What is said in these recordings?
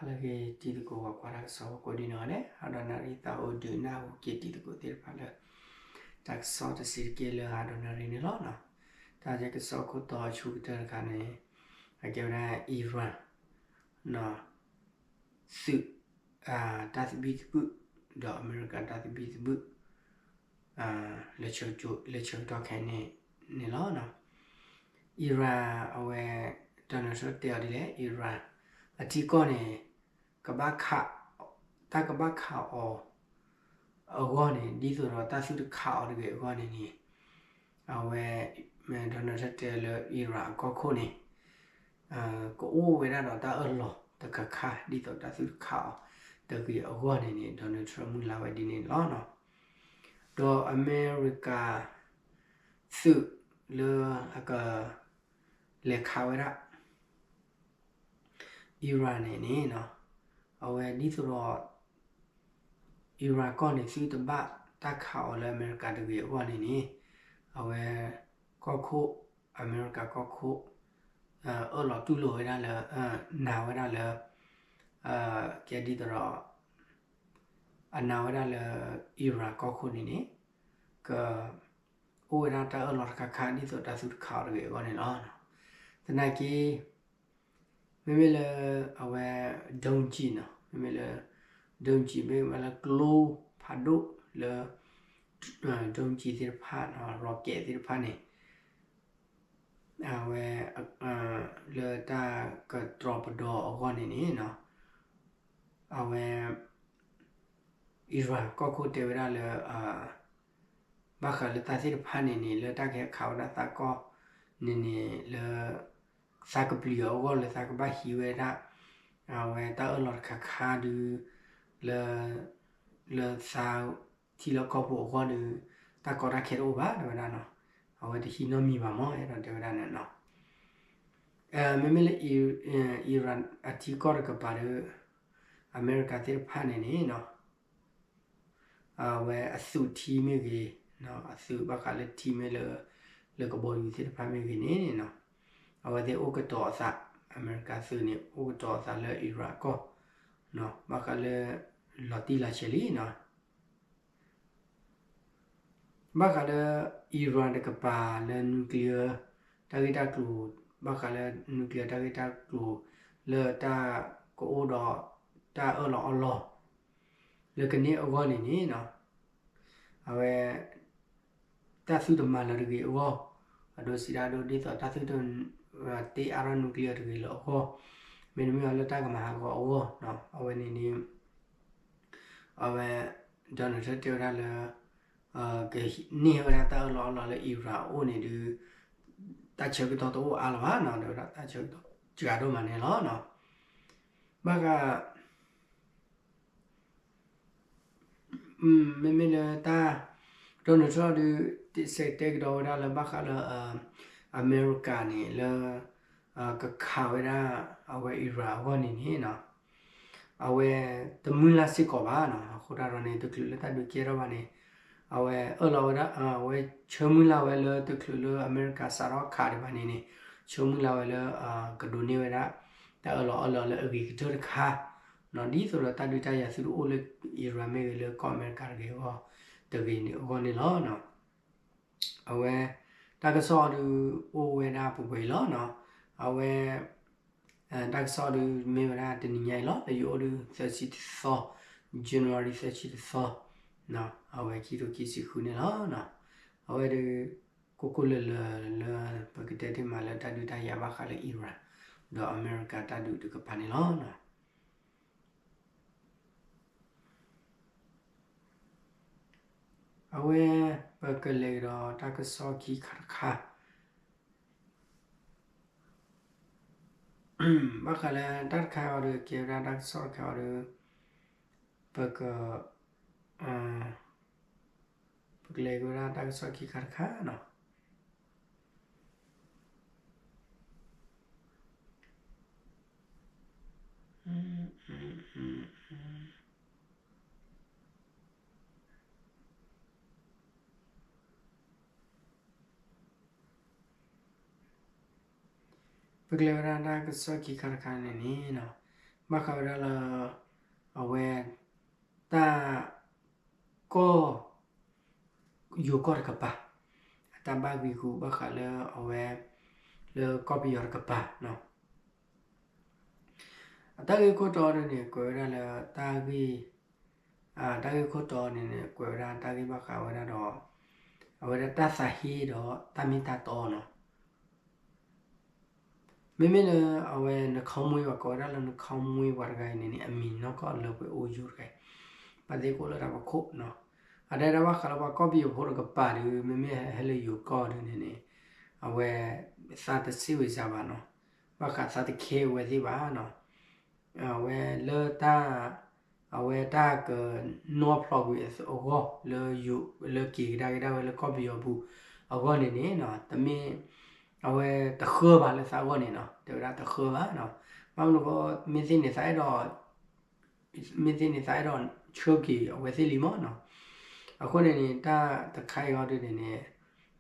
လၢအဂ့ၤ တံၤသကိး ပှၤကွၢ်တၢ်ကစီၣ် ကိးဒံနီၢ်ဂၤဒဲး ဟါဒိးနၣ်ရံၣ် သးအိၣ်ဒုးနၢ်ဟူက့ၤ တံၤသကိးသ့ၣ်တဖၣ်လၢ တၢ်ကစီၣ်တဆံးတက့ၢ်လၢ ဟါဒိးနၣ်ရံၣ်န့ၣ်လီၤ. တၢ်ကစီၣ်ခိၣ်တီအဆိကတၢၢ်တခါန့ၣ် အကဲဝဲဒၣ် Iran သုး တၢ်သဘံၣ်သဘုၣ် ဒီးအမဲရကၤတၢ်သဘံၣ်သဘုၣ် လၢဆၢကတီၢ်ခဲအံၤန့ၣ်လီၤ. Iran အဝဲ Donald Trump တဲအီၤဒ်လဲၣ် Iran အထံကီၢ်န့ၣ် ကဘၣ်ခး တၢ်ကဘၣ်ခးအီၤအဂီၢ်န့ၣ် ဒ်သိးဒီးတၢ်သုတခးအီၤတဂ့ၤအဂီၢ်န့ၣ်န့ၣ် အဝဲ Donald Trump တဲလၢ Iran အကီၢ်ခိၣ်န့ၣ် ကအိၣ်ဝဲဒၣ်ဒီးတၢ်အၢၣ်လီၤတခါခါ ဒ်သိးတၢ်သုတခးအီၤတဂ့ၤအဂီၢ်န့ၣ်န့ၣ် Donald Trump မုၢ်လၢ်ဝဲဒ်န့ၣ်လီၤ. ဒီးအမဲရကၤသုးလၢအကလဲၤခးဝဲဒၣ် Iran န့ၣ်န့ၣ် အဝဲဒ်သိးဒီး Iran ကီၢ်န့ၣ် သုတဘၣ်တၢ်ခးအီၤလၢအမဲရကၤတဂ့ၤအဂီၢ်န့ၣ်န့ၣ် အဝဲ ကီၢ်ခိၣ် အမဲရကၤကီၢ်ခိၣ် အၢၣ်လီၤတူၢ်လိာ်ဝဲဒၣ်လၢ နာ်ဝဲဒၣ်လၢ ကဲဒ်သိးဒီး အနာ်ဝဲဒၣ်လၢ Iran ကီၢ်ခိၣ်န့ၣ်န့ၣ် က အိၣ်ဝဲဒၣ်တၢ်အၢၣ်လီၤတခါခါ ဒ်သိးတၢ်သုတခးအီၤတဂ့ၤအဂီၢ်န့ၣ်လီၤ. သနာ်က့ မ့မ့ၢ်လၢ အဝဲ ဒုံးကျည် နီၤ မ့မ့ၢ်လၢ ဒုံးကျည် မ့ၢ်ဝဲလၢကျိဖးဒိၣ်လၢ ဒုံးကျည် သ့ၣ်တဖၣ် rocket သ့ၣ်တဖၣ်န့ၣ် အဝဲ လၢတၢ်ကတြီၤပဒီအဂီၢ်န့ၣ်န့ၣ် အဝဲ Iran ကီၢ်ခိၣ်တဲဝဲဒၣ်လၢ ဘၣ်ဃးလၢတၢ်သ့ၣ်တဖၣ်န့ၣ်န့ၣ် လၢတၢ်ကဟဲခးဝဲဒၣ်သးကီၢ်န့ၣ်န့ၣ် လၢ သးကပျံၤအီၤအဂီၢ်လၢသးကဘၣ်ဟံးဝဲဒၣ် အဝဲတၢ်အၢၣ်လီၤတခါခါဒုး လၢ လၢသးထံလီၢ်ကီၢ်ပူၤအဂီၢ်ဒီး တၢ်ကီတၢ်ခဲတအိၣ်ဘၣ် တဲဝဲဒၣ်နီၤ. အဝဲတဟံးနီတမံၤဘၣ်မး အဲၣ်ဒိးတဲဝဲဒၣ်န့ၣ်နီၤ. မ့မ့ၢ်လၢ Iran အထံကီၢ်တကပၤဒီး အမဲရကၤသ့ၣ်တဖၣ်န့ၣ်န့ၣ်နီၤ အဝဲအသုးထံမ့ၢ်ဂ့ၤ, အသုးဘၣ်ဃးလၢထံမ့ၢ်လၢ လၢကဘီယူၤသ့ၣ်တဖၣ်မ့ၢ်ဂ့ၤန့ၣ်နီၤ, အဝဲသ့ၣ်အိၣ်ကတီၤအသး, အမဲရကၤသုးန့ၣ် အိၣ်ကတီၤအသးလၢ Iran အကီၢ်, ဘၣ်ဃးလၢ လီၤတံၢ်လီၤဆဲးလံနီၤ. ဘၣ်ဃးလၢ Iran တကပၤလၢ nuclear တၢ်ဂ့ၢ်တၢ်ကျိၤ, ဘၣ်ဃးလၢ nuclear တၢ်ဂ့ၢ်တၢ်ကျိၤ လၢတၢ်ကအိၣ်ဒီးတၢ်အၢၣ်လီၤအီလီၤ လၢကန့ၢ်အဂီၢ်န့ၣ်န့ၣ်နီၤ, အဝဲ တၢ်သုတမၤလၢၤတဂ့ၤအဂီၢ်, အဒိစံးဒၣ်ဒိ ဒ်သိးတၢ်သုတ တ့အါထီၣ် nuclear တဂ့ၤလၢၤအဂီၢ်, မ့တမ့ၢ်အီၤလၢတၢ်ကမၤဟးဂီၤအဂီၢ်, အဝဲန့ၣ်န့ၣ် အဝဲ Donald Trump တဲဝဲဒၣ်လၢ ကန့ၢ်ဝဲဒၣ်တၢ်အၢၣ်လီၤအီလီၤလၢ Iran အအိၣ်န့ၣ်ဒုး တၢ်ဆၢကတီၢ်တအိၣ်အါလၢၤဘၣ်နီၤ, တဲဝဲဒၣ်တၢ်ဆၢကတီၢ်စှၤဒိၣ်မးန့ၣ်လီၤ. ဘၣ်ဃး မ့မ့ၢ်လၢတၢ် Donald Trump ဒုး စဲးတဲကဒီးဝဲဒၣ်လၢဘၣ်ဃးလၢ အမဲရကၤန့ၣ်လၢ ကခးဝဲဒၣ် အဝဲ Iran အဂီၢ်န့ၣ်န့ၣ်နီၤ, အဝဲတမုၢ်လၢ်စ့ၢ်ကီးဘၣ်နီၤ, အဃိသတးဒီးန့ၣ် တချုးလၢတၢ်ဒုးကဲထီၣ်ဘၣ်န့ၣ် အဝဲအၢၣ်လီၤဝဲဒၣ် အဝဲဆၢမုၢ်လၢ်ဝဲလၢတချုးလၢအမဲရကၤစးထီၣ်ခးဒံးဘၣ်န့ၣ်န့ၣ် ဆၢမုၢ်လၢ်ဝဲလၢ ကဒိးန့ၢ်ဝဲဒၣ် တၢ်အၢၣ်လီၤအီလီၤလၢအဂ့ၤကတၢၢ်တခါ ဒ်သိးဒီးတၢ်ဒုးတၢ်ယၤသုတအိၣ်လၢ Iran မ့ၢ်ဂ့ၤ လၢကီၢ်အမဲရကၤတဂ့ၤအဂီၢ် တဂ့ၤန့ၣ်အဂီၢ်န့ၣ်လီၤ. အဝဲ တၢ်ကစီၣ်ဒုးအိၣ်ဝဲဒၣ်ပှဲၤပှဲၤအံၤလီၤ. အဝဲ တၢ်ကစီၣ်ဒုး မ့ၢ်ဝဲဒၣ်တနံၤညါအံၤလီၤ. လၢယအိၣ်ဒုး သၢဆံတသီ, January သၢဆံတသီ, အဝဲခံကထိခံဆံဃုန့ၣ်လီၤ. အဝဲဒုး ကိၢ်ကိၢ်လၢၤလၢၤလၢ ပကတဲတ့ၢ်မးလၢတၢ်ဒုးတၢ်ယၤဘၣ်ဃးလၢ Iran ဒီးအမဲရကၤတၢ်ဒုးတကပၤန့ၣ်လီၤ. အဝဲ ပကလဲၤကဒီးတၢ်ကစီၣ်ခံခါတခါ, ဘၣ်ဃးလၢတၢ်တခါအံၤဒီး ကဲဝဲဒၣ်တၢ်ကစီၣ်တခါအံၤဒီး ပက ပကလဲၤကဒီးတၢ်ကစီၣ်ခံခါတခါနီၤ. ပကလဲၤဝဲဒၣ်တၢ်ကစီၣ်ခံခါတခါန့ၣ်န့ၣ်နီၤ, ဘၣ်ဃးဝဲဒၣ်လၢ အဝဲ တၢ် ကီၢ် ယိၤကီၢ်တကပၤ အတၢ်ဘၣ်ဂံာ်ဂူာ်ဘၣ်ဃးလၢအဝဲ လၢကီၢ်ပယီၤတကပၤနီၤ. အတၢ်ဂ့ၢ်ခိၣ်တီဒ်န့ၣ် ကွဲးဝဲဒၣ်လၢတၢ်ဂ့ၢ် တၢ်ဂ့ၢ်ခိၣ်တီန့ၣ်န့ၣ် ကွဲးဝဲဒၣ်တၢ်ဂ့ၢ်ဘၣ်ဃးဝဲဒၣ်ဒီး အဝဲဒၣ်တၢ်သးဟ့ဒီးတၢ်မ့ၢ်တၢ်တီနီၤ. မ့မ့ၢ်လၢအဝဲ နခီမွ့ ပှၤကိးဝဲဒၣ်လၢ နခီမွ့ ပှၤတဂၤအံၤန့ၣ်န့ၣ် အမံၤနီၢ်ကီၢ်လၢပှဲၤအိၣ်ယိာ်တဂၤအံၤ ဘၣ်သ့ၣ်ကိးလၢတၢ်ဖီခိၣ်နီၤ. အတဲဒၣ်ဘၣ်ဃးလၢပှၤကီၢ်ပယီၤဖိတကပၤဒီး မ့မ့ၢ်ဟဲလၢယိၤကီၢ်ဒ်န့ၣ်န့ၣ် အဝဲ သးတဆံးဝံၤစၢ်ဘၣ်နီၤ. ဘၣ်ဃးသးတခဲအဝဲသ့ၣ်ဘၣ်နီၤ. အဝဲလၢတၢ် အဝဲတၢ်ကနီၣ်ဖျိးကွံာ်အဂီၢ်လၢယိၤ လၢက့ၤကဒါက့ၤဒၣ်ဝဲလၢကီၢ်ပယီၤပူၤအဂီၢ်န့ၣ်န့ၣ် တမ့ၢ် အဝဲတဃၢဘၣ်လၢသးအဂီၢ်န့ၣ်နီၤ. တဲဝဲဒၣ်တဃၢဘၣ်နီၤ. ဘၣ်မနုၤဃိ မ့ၢ်သ့ၣ်န့ၣ်သးအဲၣ်ဒိး မ့ၢ်သ့ၣ်န့ၣ်သးအဲၣ်ဒိးဆှၢက့ၤအဝဲသ့ၣ်လံမးနီၤ. အဃိန့ၣ်န့ၣ် တၢ်တခါအံၤအီၤဒ်န့ၣ်န့ၣ်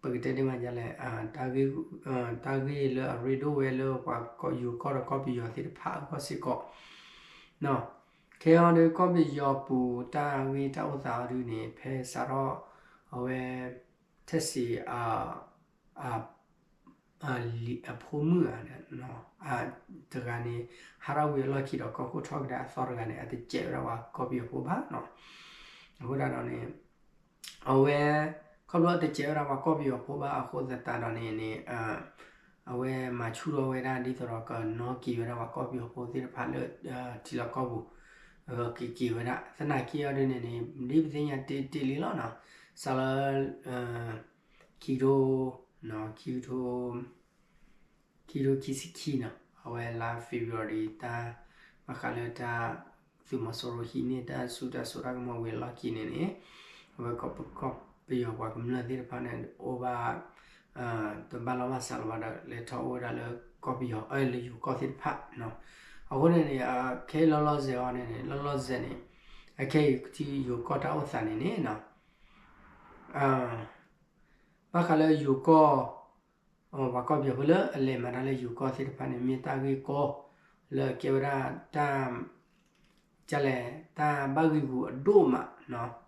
ပကတဲဒ်မးဒ်လဲၣ် တၢ်ဂ့ၢ်လၢအရ့ဒိၣ်ဝဲလၢပှၤယိၤကီၢ်ဒီးကီၢ်ပယီၤသ့ၣ်တဖၣ်အဂီၢ်စ့ၢ်ကီး ခဲအံၤဒီးကီၢ်ပယီၤပူၤတၢ်ဂ့ၢ်တၢ်အိၣ်သးအီၤဒ်န့ၣ် ဖဲစးထီၣ် အဝဲ ထက်စံ အဖိမုၣ်ဧါ တဂၤန့ၣ် ဟးထီၣ်ဝံၤအလီၢ်ခံဒီးကီၢ်ခိၣ်ထီၣ်ကဒါအသီတဂၤန့ၣ် အတစဲးဝဲဒၣ်ပှၤကီၢ်ပယီၤဖိဘၣ်နီၤ. အဃိဒၣ်ဒီးန့ၣ် အဝဲ ခီဖျိတစဲးဝဲဒၣ်ပှၤကီၢ်ပယီၤဖိဘၣ်အဃိသတးဒီးန့ၣ်န့ၣ် အဝဲမၤဆူၣ်ထီၣ်ဝဲဒၣ်ဒ်သိးဒီးကနီၣ်က့ၤဝဲဒၣ်ပှၤကီၢ်ပယီၤဖိသ့ၣ်တဖၣ်လၢ ထံလီၢ်ကီၢ်ပူၤ က့ၤက့ၤဝဲဒၣ် သနာ်က့အီၤဒ်န့ၣ်န့ၣ် ဒ်ပသ့ၣ်ညါတ့တ့လံလီၤနီၤ. စးလၢ ခံကထိ ခံကထိ ခံကထိခံဆံခံနီၤ အဝဲလါ February တၢ် ဘၣ်ဃးလၢတၢ် သုးမီၤစိရိၤဟံးန့ၢ်တၢ်ဆူၣ်တၢ်စိတၢ်ကမီၤဝံၤအလီၢ်ခံန့ၣ်န့ၣ် အဝဲကီၢ်ပယီၤပှၤကမျၢၢ်သ့ၣ်တဖၣ်န့ၣ် အိၣ်ဘၣ် တဘၣ်လီၢ်ဘၣ်စးလီၤဘၣ်ဒီး လဲၤထီၣ်အိၣ်ဝဲဒၣ်လၢကီၢ်ပယီၤ အၢ လၢယိၤကီၢ်သ့ၣ်တဖၣ်နီၤ. အဃိန့ၣ်န့ၣ် ခဲအံၤလီၤလီၤဆဲးအီၤန့ၣ်န့ၣ် လီၤလီၤဆဲးန့ၣ် အခဲအံၤထံယိၤကီၢ်တၢ်အိၣ်သးန့ၣ်န့ၣ်နီၤ ဘၣ်ဃးလၢယိၤကီၢ် ပှၤကီၢ်ပယီၤဖိလၢအလဲၤမၤတၢ်လၢယိၤကီၢ်သ့ၣ်တဖၣ်န့ၣ် မ့ၢ်တၢ်ဂ့ၢ်ကီ လၢကဲဝဲဒၣ်တၢ် ကလဲၣ် တၢ်ဘၣ်ဂံာ်ဂူာ်အဒိၣ်မးနီၤ.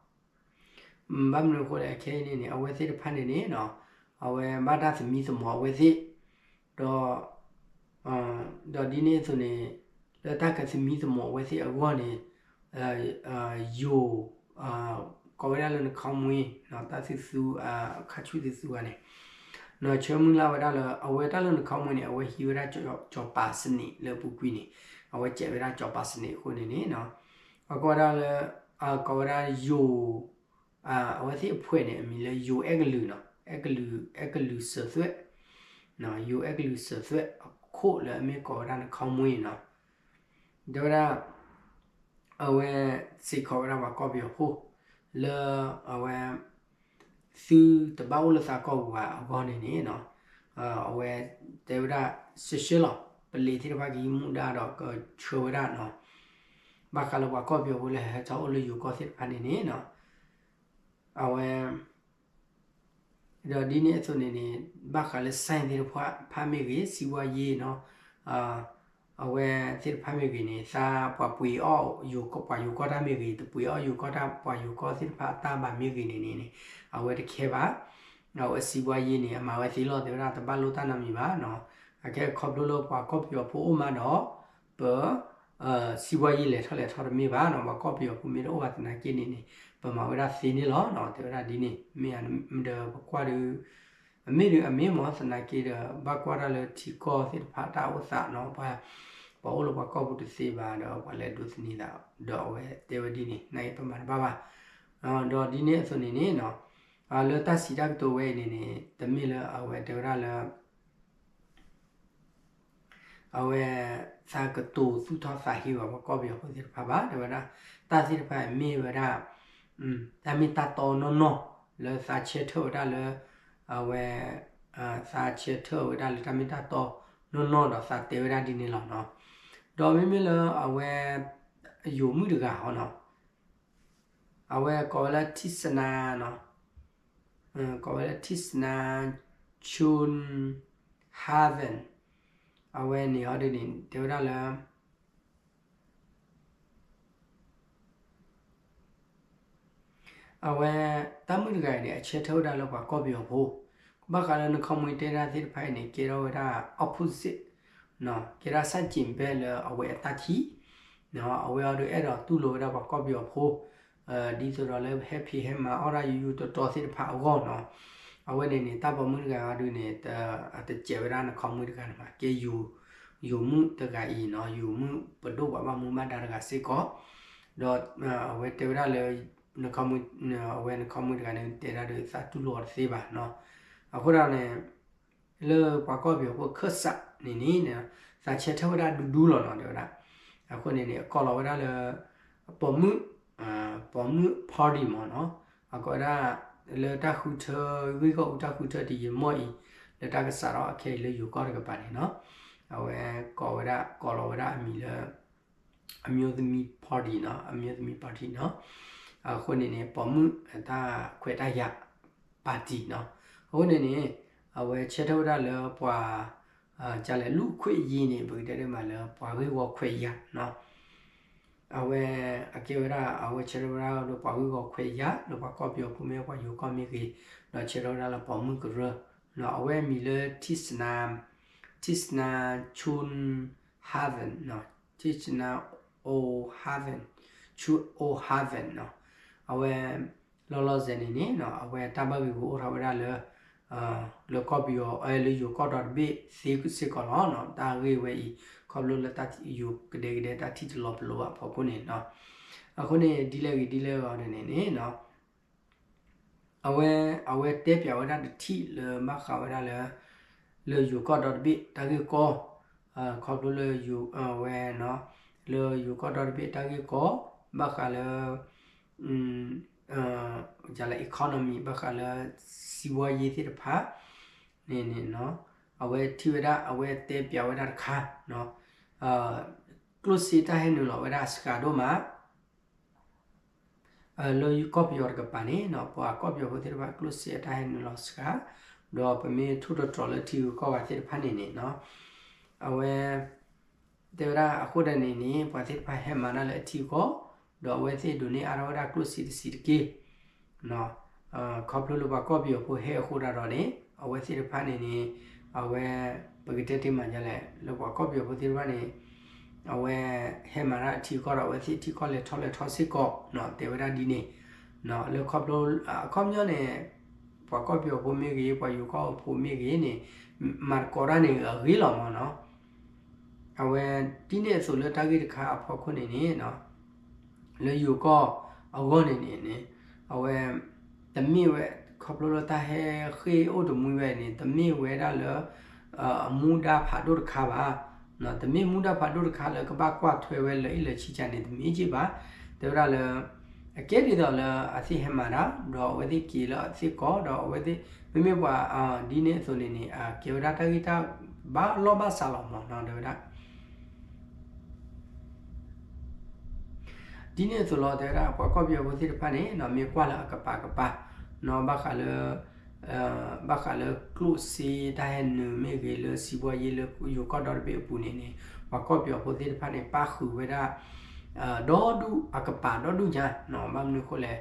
ဘၣ်မနုၤအဃိလဲၣ် ခဲအံၤန့ၣ်န့ၣ် အဝဲသ့ၣ်တဖၣ်န့ၣ်န့ၣ်နီၤ အဝဲဘၣ်တၢ်သမံသမိးအဝဲသ့ၣ် ဒီး ဒီးဒ်န့ၣ်အသိးန့ၣ် လၢတၢ်ကသမံသမိးအဝဲသ့ၣ်အဂီၢ်န့ၣ် ယိၤ ကိးဝဲဒၣ်လၢနခီမွ့ တၢ်သူသူ ခါဆူၣ်သူသူဂၤန့ၣ် နီၢ်ဆၢမုၢ်လၢ်ဝဲဒၣ်လၢ အဝဲတၢ်လၢနခီမွ့န့ၣ် အဝဲဟံးဝဲဒၣ် ကၠီၤပၤစနံးလၢအပူၤကွံာ်န့ၣ် အဝဲစဲးဝဲဒၣ်ကၠီၤပၤစနံးအဃိန့ၣ်န့ၣ် အကိးဝဲဒၣ်လၢ ကိးဝဲဒၣ်ယိၤ အဝဲသ့ၣ်အဖှဲးန့ၣ် အမံၤလၢယိၤအဲကလုာ်နီၤ အဲကလုာ် အဲကလုာ်စၢၤသွဲၣ် ယိၤအဲကလုာ်စၢၤသွဲၣ်အခိၣ်လၢအမ့ၢ်ကိးဝဲဒၣ်နခီမွ့နီၤ တဲဝဲဒၣ် အဝဲစ့ၢ်ကီးဝဲဒၣ်ပှၤကီၢ်ပယီၤဖိ လၢအဝဲ သုတဘၣ်အိၣ်လၢသးကီၢ်ပူၤဘၣ်အဂီၢ်န့ၣ်န့ၣ်နီၤ အဝဲတဲဝဲဒၣ် ရှဲရှဲလီၤ ပလံၤသ့ၣ်တဖၣ်ကဟံးမူဒါဒီးကဆှၢဝဲဒၣ်နီၤ ဘၣ်ဃးလၢပှၤကီၢ်ပယီၤဖိလၢဟဲထီၣ်အိၣ်လၢယိၤကီၢ်သ့ၣ်တဖၣ်န့ၣ်န့ၣ်နီၤ အဝဲ ဒီးဒ်န့ၣ်အသိးန့ၣ်န့ၣ် ဘၣ်ဃးလၢ sign သ့ၣ်တဖၣ်မ့ၢ်ဂ့ၤ စံးဝါယ့နီၤ အဝဲသ့ၣ်တဖၣ်မ့ၢ်ဂ့ၤန့ၣ် သးပှၤပှ့ၤအီၣ်ယိၤကီၢ် ပှၤယိၤကီၢ်တၢ်မ့ၢ်ဂ့ၤ တပှ့ၤအီၣ်ယိၤကီၢ်တၢ် ပှၤယိၤကီၢ်သ့ၣ်တဖၣ်အတၢ်ဘၣ်မ့ၢ်ဂ့ၤန့ၣ်န့ၣ်န့ၣ် အဝဲတခဲဘၣ် အဝဲစံးဝါယ့န့ၣ် အမၤဝဲသ့လီၤ တဲဝဲဒၣ်တဘၣ်လိၣ်တၢ်နီတမံၤဘၣ်နီၤ အခဲခီဖျိလၢပှၤကီၢ်ပယီၤဖိအိၣ်မးဒီး ပ စံးဝါယ့လဲၤထီၣ်လဲၤထီၣ်တမ့ၢ်ဘၣ်နီၤ ပှၤကီၢ်ပယီၤဖိမ့ၢ်တအိၣ်ဘၣ်သနာ်က့န့ၣ်န့ၣ် ပမၤဝဲဒၣ်သ့န့ၣ်လီၤနီၤ တဲဝဲဒၣ်ဒ်န့ၣ် မ့ၢ်ဒီးပကွၢ်ဒီး အမ့ၢ်ဒီးအမ့ၢ်မ့ၢ်သနာ်က့ဒီး ဘၣ်ကွၢ်တၢ်လၢထံကီၢ်သ့ၣ်တဖၣ်တၢ်အိၣ်သးနီၤ ပှၤ ပှၤအိၣ်လၢပှၤကီၢ်ပူၤတသ့ဘၣ်ဒီး ပှၤလဲၤဒိးသန့ၤသး ဒီးအဝဲတဲဝဲဒ်န့ၣ် နာ်က့ပမၤတဘၣ်ဘၣ် ဒီးဒ်န့ၣ်အသိးန့ၣ်န့ၣ်နီၤ လၢတၢ်စံးတၢ်ကတိၤဝဲအံၤန့ၣ်န့ၣ် တမ့ၢ်လၢအဝဲတဲဝဲဒၣ်လၢ အဝဲ သးကတိၤသူၣ်ထီၣ်သးဟ့ဝဲပှၤကီၢ်ပယီၤဖိသ့ၣ်တဖၣ်ဘၣ် တဲဝဲဒၣ် တၢ်သ့ၣ်တဖၣ်မ့ၢ်ဝဲဒၣ် တၢ်မ့ၢ်တၢ်တီနီၢ်နီၢ် လၢသးဆၢထၢၣ်ဝဲဒၣ်လၢ အဝဲ သးဆၢထၢၣ်ဝဲဒၣ်လၢတၢ်မ့ၢ်တၢ်တီနီၢ်နီၢ်ဒီးသးတဲဝဲဒၣ်ဒ်န့ၣ်လီၤနီၤ ဒီးမ့မ့ၢ်လၢအဝဲ ယိၤမုၣ်တဂၤဟီနီၤ အဝဲကိးဝဲလၢ ထံၣ်စနါ နီၤ ကိးဝဲလၢ ထံၣ်စနါ Chun Haven အဝဲန့ၣ်ဟီဒ်န့ၣ် တဲဝဲဒၣ်လၢ အဝဲ တၢ်မုၣ်တဂၤအံၤန့ၣ် အဆၢထၢၣ်ဝဲဒၣ်လၢပှၤကီၢ်ပယီၤဖိ, ဘၣ်ဃးလၢနခီမူတဲဒၣ်သ့ၣ်တဖၣ်အံၤန့ၣ် ကဲထီၣ်ဝဲဒၣ် opposite ကဲဒၣ်ဆန့်ကျင်ဘက်လၢအဝဲအတၢ်ထံၣ်, အဝဲအံၤဒုးအဲၣ်ဒိးတူၢ်လိာ်ဝဲဒၣ်ပှၤကီၢ်ပယီၤဖိ ဒ်သိးဒီးလၢဟဲဖံးဟဲမၤအီၣ်တၢ်ယူယူတီတီသ့ၣ်တဖၣ်အဂီၢ်နီၤ. အဝဲန့ၣ်န့ၣ် တၢ်ပိာ်မုၣ်တဂၤအံၤဒုးန့ၣ် အတစဲးဝဲဒၣ်နခီမူတဂၤန့ၣ်ဘၣ်, ကဲ ယိၤမုၣ်တဂၤအံၤနီၤ, ယိၤမုၣ်ပဒိၣ်ပှၤဘၣ်မူဘၣ်ဒါတဂၤစ့ၢ်ကီး, ဒီးအဝဲတဲဝဲဒၣ်လၢ နခီမူ အဝဲနခီမူတဂၤန့ၣ် တဲဒၣ်ဒုးသးတူၢ်လိာ်အီၤတသ့ဘၣ်နီၤ. အဃိဒီးန့ၣ် လၢပှၤကီၢ်ပယီၤဖိခၢၣ်စးန့ၣ်န့ၣ် သးဆၢထၢၣ်ဝဲဒၣ်ဒူဒူလီၤနီၤ တဲဝဲဒၣ်. အဃိန့ၣ်န့ၣ် အကိးလီၤဝဲဒၣ်လၢ ပိာ်မုၣ် ပိာ်မုၣ် party မ့ၢ်နီၤ, အကိးဝဲဒၣ် လၢတၢ်ဃုထၢ ဂ့ၢ်ဂီၢ်အူတၢ်ဃုထၢတယံာ်မီၢ်အံၤ လၢတၢ်ကစးထီၣ်အခဲအံၤလၢယိၤကီၢ်တကပၤန့ၣ်နီၤ, အဝဲကိးဝဲဒၣ် ကိးလီၤဝဲဒၣ်အမံၤလၢ အမျိုးသမီး party နီၤ, အမျိုးသမီး party နီၤ. အဃိန့ၣ်န့ၣ် ပိာ်မုၣ်အတၢ်ခွဲးတၢ်ယာ် party နီၤ. အဃိန့ၣ်န့ၣ် အဝဲဆၢထၢၣ်ဝဲဒၣ်လၢပှၤ ကလဲၤလူၢ်ခွဲးယာ်န့ၣ် ပကတဲဒ်မးလၢပှၤဂ့ၢ်ဂီၢ်ခွဲးယာ်နီၤ. အဝဲ အကဲဝဲဒၣ် အဝဲဆၢထၢၣ်ဝဲဒၣ်လၢပှၤဂ့ၢ်ဂီၢ်ခွဲးယာ် လၢပှၤကီၢ်ပယီၤဖိမ့ၢ်ဂ့ၤ ပှၤယိၤကီၢ်မ့ၢ်ဂ့ၤ, ဒီးဆၢထၢၣ်ဝဲဒၣ်လၢပိာ်မုၣ်ကရၢ, အဝဲအမံၤလၢ Tisna, Tisna Chun Haven နီၤ, Tisna O Haven, Chun O Haven နီၤ. အဝဲ လီၤလီၤဆဲးန့ၣ်န့ၣ် အဝဲတၢ်ဘၣ်ဂ့ၢ်ဂီၢ်အိၣ်ထီၣ်ဝဲဒၣ်လၢ လၢကီၢ်ပယီၤ လၢယိၤကီၢ်ဒီတဘ့ၣ်သ့စ့ၢ်ကီးလီၤ. တၢ်ဂ့ၢ်ဝဲအံၤ ခီဖျိလၢတၢ်ယိၤကဒဲကဒဲတၢ်ထံၣ်တလီၤပလိာ်ဘၣ်အဖီခိၣ်န့ၣ်နီၤ. အဃိန့ၣ် ဒ်လဲၣ်ဂ့ၤဒ်လဲၣ်ဂ့ၤန့ၣ်န့ၣ် အဝဲ အဝဲတဲပၠးဝဲဒၣ်တထံၣ်လၢဘၣ်ဃးဝဲဒၣ်လၢ လၢယိၤကီၢ်ဒီတဘ့ၣ်တၢ်ဂ့ၢ်ကီ, ခီဖျိလၢ အဝဲ လၢယိၤကီၢ်ဒီတဘ့ၣ်တၢ်ဂ့ၢ်ကီ, ဘၣ်ဃးလၢ ယလၢ economy ဘၣ်ဃးလၢ စီးပွားရေး သ့ၣ်တဖၣ်န့ၣ်န့ၣ် အဝဲထံၣ်ဝဲဒၣ် အဝဲတဲပၠးဝဲဒၣ်တခါ ကျိၣ်စ့တၢ်ဟဲနုာ်လီၤဝဲဒၣ်စှၤဒိၣ်မး လၢကီၢ်ပယီၤတကပၤန့ၣ် ပှၤကီၢ်ပယီၤဖိသ့ၣ်တဖၣ်ကျိၣ်စ့အတၢ်ဟဲနုာ်လီၤစှၤ, ဒီးပမ့ၢ်ထိၣ်သတြီၤလၢထံဂုၤကီၢ်ဂၤသ့ၣ်တဖၣ်န့ၣ်န့ၣ် အဝဲ တဲဝဲဒၣ်အဃိဒီးန့ၣ်န့ၣ် ပှၤသ့ၣ်တဖၣ်ဟဲမၤတၢ်လၢအထံအကီၢ်, ဒီးအဝဲသ့ၣ်ဒိးန့ၢ်အါထီၣ်ဝဲဒၣ်ကျိၣ်စ့တဆံးတက့ၢ်. ခီဖျိလၢပှၤကီၢ်ပယီၤဖိဟဲအဃိဒၣ်ဒီးန့ၣ် အဝဲသ့ၣ်တဖၣ်န့ၣ်န့ၣ် အဝဲ ပကတဲတ့ၢ်မးဒ်လဲၣ် လၢပှၤကီၢ်ပယီၤဖိသ့ၣ်တဖၣ်န့ၣ် အဝဲဟဲမၤတၢ်အထံအကီၢ်ဒီး အဝဲသ့ၣ်ထံကီၢ်လဲၤထီၣ်လဲၤထီစ့ၢ်ကီး တဲဝဲဒၣ်ဒ်န့ၣ် လၢခီဖျိ အခီပညီန့ၣ် ပှၤကီၢ်ပယီၤဖိမ့ၢ်ဂ့ၤ ပှၤယိၤကီၢ်ဖိမ့ၢ်ဂ့ၤန့ၣ် မၤသကိးတၢ်န့ၣ်အဂ့ၤလီၤမ့ၢ်နီၤ. အဝဲ ဒ်န့ၣ်အသိးလၢတၢ်ဂ့ၢ်တခါအဖီခိၣ်န့ၣ်န့ၣ် လၢယိၤကီၢ်အဂီၢ်န့ၣ်န့ၣ်န့ၣ် အဝဲ တမ့ၢ်ဝဲ ခီဖျိလၢတၢ်ဟဲဃ့ၢ်အိၣ်တမှံဝဲန့ၣ် တမ့ၢ်ဝဲဒၣ်လၢ အမူဒါဖးဒိၣ်တခါဘၣ်. တမ့ၢ်မူဒါဖးဒိၣ်တခါလၢကဘၣ်ကွၢ်ထွဲဝဲလၢအ့ၣ်လၢဆံးကါန့ၣ် တမ့ၢ်က့ဘၣ်. တဲဝဲဒၣ်လၢ အကဲဒ်သိးလၢအသ့ၣ်ဟဲမၤတၢ် ဒီးအဝဲသ့ၣ်က့ၤလၢအသ့ၣ်ကီၢ် ဒီးအဝဲသ့ၣ် မ့မ့ၢ်ပှၤ ဒ်န့ၣ်အသိးန့ၣ်န့ၣ် အကဲဝဲဒၣ်တၢ်ဂ့ၢ်တၢ်ဘၣ်လီၢ်ဘၣ်စးလီၤမ့ၢ်နီၤ တဲဝဲဒၣ် ဒ်န့ၣ်အသိးလီၤ တဲဝဲဒၣ် ပှၤကီၢ်ပယီၤဖိသ့ၣ်တဖၣ်န့ၣ် မ့ၢ်ကွၢ်လၢအကပၤကပၤ နီၤ ဘၣ်ဃးလၢ ဘၣ်ဃးလၢကျိၣ်စ့တၢ်ဟဲနုာ်မ့ၢ်ဂ့ၤ လၢစီးပွားရေးလၢယိၤကီၢ်ဒီတဘ့ၣ်အပူၤန့ၣ်န့ၣ် ပှၤကီၢ်ပယီၤဖိသ့ၣ်တဖၣ်န့ၣ် ပၣ်ဃုာ်ဝဲဒၣ် ဒီဒူၣ်အကပၤဒီဒူၣ်ညါနီၤ ဘၣ်မနုၤအဃိလဲၣ်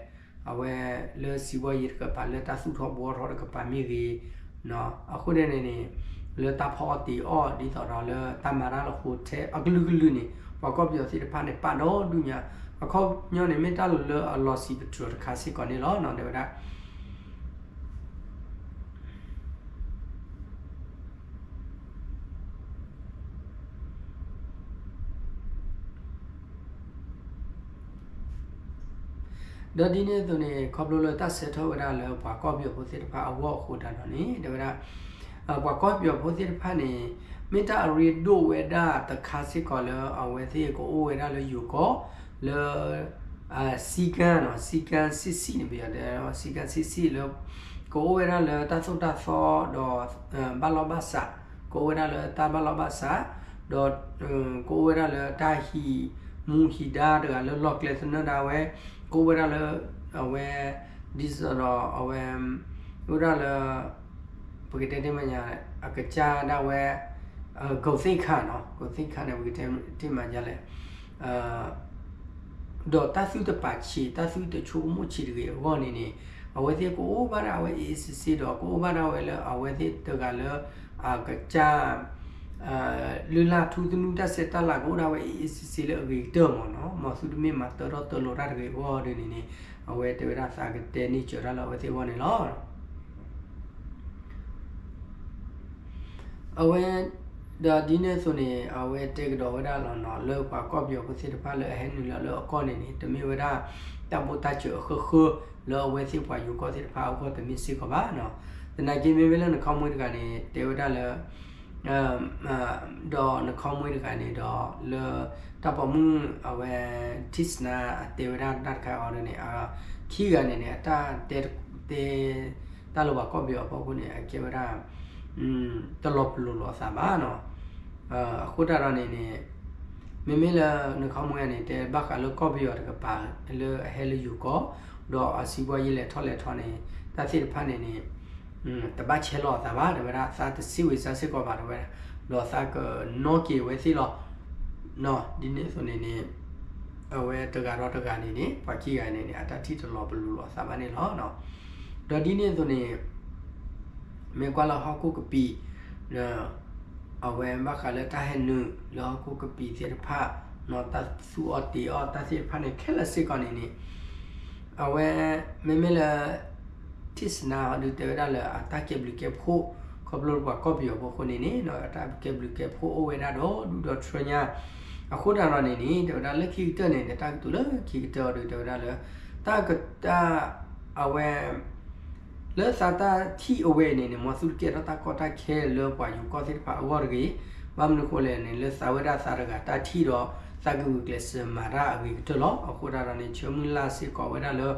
အဝဲလၢစီးပွားရေးတကပၤ လၢတၢ်သူၣ်ထီၣ်ဘှီထီၣ်တကပၤမ့ၢ်ဂ့ၤ အဃိန့ၣ်န့ၣ် လၢတၢ်ဖီအီၣ်တ့ၤအီၣ် ဒ်သိးဒီးလၢတၢ်မၤတၢ်လၢ hotel အကလုာ်ကလုာ်န့ၣ် ပှၤကီၢ်ပယီၤသ့ၣ်တဖၣ်န့ၣ် ပာ်ဒီဒူၣ်ညါ အခီပညီန့ၣ် မ့ၢ်တၢ်လိၤလၢအလီၤစံးပတြၢၤတခါစ့ၢ်ကီးန့ၣ်လီၤ တဲဝဲဒၣ် ဒီးဒ်န့ၣ်အသိးန့ၣ် ခီဖျိလၢတၢ်ဆၢထၢၣ်ဝဲဒၣ်လၢပှၤကီၢ်ပယီၤဖိသ့ၣ်တဖၣ်အဂီၢ်အဃိတၢ်ဒီးန့ၣ် တဲဝဲဒၣ် ပှၤကီၢ်ပယီၤဖိသ့ၣ်တဖၣ်န့ၣ် မ့ၢ်တၢ်အရ့ဒိၣ်ဝဲဒၣ်တခါစ့ၢ်ကီးလၢအဝဲသ့ၣ်ကအိၣ်ဝဲဒၣ်လၢယိၤကီၢ် လၢ စည်းကမ်းနီၤ စည်းကမ်းဆံးဆံးန့ၣ် ပယီၤတဲ စည်းကမ်းဆံးဆံးလၢ ကအိၣ်ဝဲဒၣ်လၢတၢ်သိၣ်တၢ်သီဒီး ဘၣ်လီၢ်ဘၣ်စး ကအိၣ်ဝဲဒၣ်လၢတၢ်ဘၣ်လီၢ်ဘၣ်စး ဒီး ကအိၣ်ဝဲဒၣ်လၢတၢ်ဟံးမူဟံးဒါတဂၤလၢလီၢ်ကျဲသနၢၣ်ဒၣ်ဝဲ ကအိၣ်ဝဲဒၣ်လၢ အဝဲ ဒ်သိးဒီးအဝဲ အိၣ်ဒၣ်လၢ ပကတဲတ့ၢ်မးညါ အကစၢ်ဒၣ်ဝဲ ဂုဏ်သိက္ခာ နီၤ ဂုဏ်သိက္ခာ န့ၣ် ပကတဲတ့ၢ်မးညါလဲၣ် ဒီးတၢ်သုတပာ်ဆံး တၢ်သုတဆိကမိၣ်ဆံးတဂ့ၤအဂီၢ်န့ၣ်န့ၣ် အဝဲသ့ၣ်ကအိၣ်ဘၣ်ဒၣ်အဝဲ အေးအေးဆေးဆေး ဒီးကအိၣ်ဘၣ်ဒၣ်ဝဲလၢအဝဲသ့ၣ်တဂၤလၢ အကစၢ် လုၢ်လၢ်ထူသနူတၢ်ဆဲးတၢ်လၤကအိၣ်ဒၣ်ဝဲ အေးအေးဆေးဆေး လၢအဂ့ၤကတၢၢ်မ့ၢ်နီၤ, မ်သုတမ့ၢ်မၤတၢထီၣ်တၢလီၤတၢ်တဂ့ၤအဂီၢ်ဒ်န့ၣ်န့ၣ် အဝဲတဲဝဲဒၣ်သးကတဲန့ၢ်စၢၤတၢ်လၢအဝဲသ့ၣ်အဂီၢ်န့ၣ်လီၤ. အဝဲ ဒီးဒ်န့ၣ်အသိးန့ၣ် အဝဲတဲကဒီးဝဲဒၣ်လီၤနီၤ လၢပှၤကီၢ်ပယီၤဖိသ့ၣ်တဖၣ်လၢအဟဲနုာ်လီၤလၢအကီၢ်န့ၣ်န့ၣ် တမ့ၢ်ဝဲဒၣ်တၢ်ဘိၣ်တၢ်စၢၤအဃၢဃၢ လၢအဝဲသ့ၣ်ပှၤယိၤကီၢ်သ့ၣ်တဖၣ်အဂီၢ်တမ့ၢ်စ့ၢ်ကီးဘၣ်နီၤ. သနာ်က့မ့မ့ၢ်လၢနခီမွ့တဂၤန့ၣ် တဲဝဲဒၣ်လၢ ဒီးနခီမွ့တဂၤန့ၣ်ဒီး လၢတၢ်ပိာ်မုၣ်အဝဲ ထံၣ်စနါအတဲဝဲဒၣ်တၢ်တခါအီၤဒ်န့ၣ် ခံဂၤန့ၣ်န့ၣ် အတၢ်တဲ တဲ တၢ်လၢပှၤကီၢ်ပယီၤအဖီခိၣ်န့ၣ် အကဲဝဲဒၣ် တလီၤပလိာ်လိာ်အသးဘၣ်နီၤ. အဃိတၢ်ဒီးန့ၣ်န့ၣ် မ့မ့ၢ်လၢနခီမွ့န့ၣ် တဲဘၣ်ဃးလၢကီၢ်ပယီၤတကပၤလၢအဟဲလၢယိၤကီၢ် ဒီးအစီးပွားရေးလဲၤထီၣ်လဲၤထီန့ၣ် တၢ်သ့ၣ်တဖၣ်န့ၣ်န့ၣ် တဘၣ်ဆဲးလီၤအသးဘၣ် တဲဝဲဒၣ် သးတစံးဝံၤစၢ်စ့ၢ်ကီးဘၣ် တဲဝဲဒၣ် ဒီးသးကနီၣ်က့ၤအဝဲသ့ၣ်လီၤ. ဒ်န့ၣ်အသိးန့ၣ်န့ၣ် အဝဲတဂၤဒီးတဂၤန့ၣ်န့ၣ် ပှၤခံဂၤန့ၣ်န့ၣ် အတၢ်ထံၣ်တလီၤပလိာ်လိာ်အသးဘၣ်န့ၣ်လီၤ. ဒီးဒ်န့ၣ်အသိးန့ၣ် မ့ၢ်ကွၢ်လၢဟီၣ်ခိၣ်ကပံာ် အဝဲဘၣ်ဃးလၢတၢ်ဟဲနုာ်လၢဟီၣ်ခိၣ်ကပံာ်သ့ၣ်တဖၣ် တၢ်သူအီၤတ့ၤအီၤတၢ်သ့ၣ်တဖၣ်န့ၣ် ခဲလၢာ်စ့ၢ်ကီးန့ၣ်န့ၣ် အဝဲ မ့မ့ၢ်လၢ ထံၣ်စနါအီၤဒုးတဲဝဲဒၣ်လၢအတၢ်ကဲဘျုးကဲဖှိၣ် ခီဖျိလၢပှၤကီၢ်ပယီၤဖိအဃိန့ၣ်န့ၣ် အတၢ်ကဲဘျုးကဲဖှိၣ်အိၣ်ဝဲဒၣ်ဒီးဒူၣ်ဒီးထြၢညါ အဃိတၢ်ဒီးန့ၣ်န့ၣ် တဲဝဲဒၣ်လၢခံကတၢၢ်န့ၣ် တၢ်ကတိၤလၢခံကတၢၢ်အီၤဒုးတဲဝဲဒၣ်လၢ တၢ်ကတၢၢ် အဝဲ လၢသးတၢ်ထံၣ်အဝဲအံၤန့ၣ်န့ၣ် မ်သုတကဲထီၣ်တၢ်ကီတၢ်ခဲလၢပှၤယိၤကီၢ်သ့ၣ်တဖၣ်အဂီၢ်တဂ့ၤ. ဘၣ်မနုၤအဃိလဲၣ်န့ၣ် လၢသးဝဲဒၣ်သးတဂၤတၢ်ထံၣ်ဒီး သးကဂုာ်ကျဲးစၢးမၤတၢ်အဂ့ၤကတၢၢ်လီၤ. အဃိတၢ်ဒီးန့ၣ် ဆၢမုၢ်လၢ်စ့ၢ်ကီးဝဲဒၣ်လၢ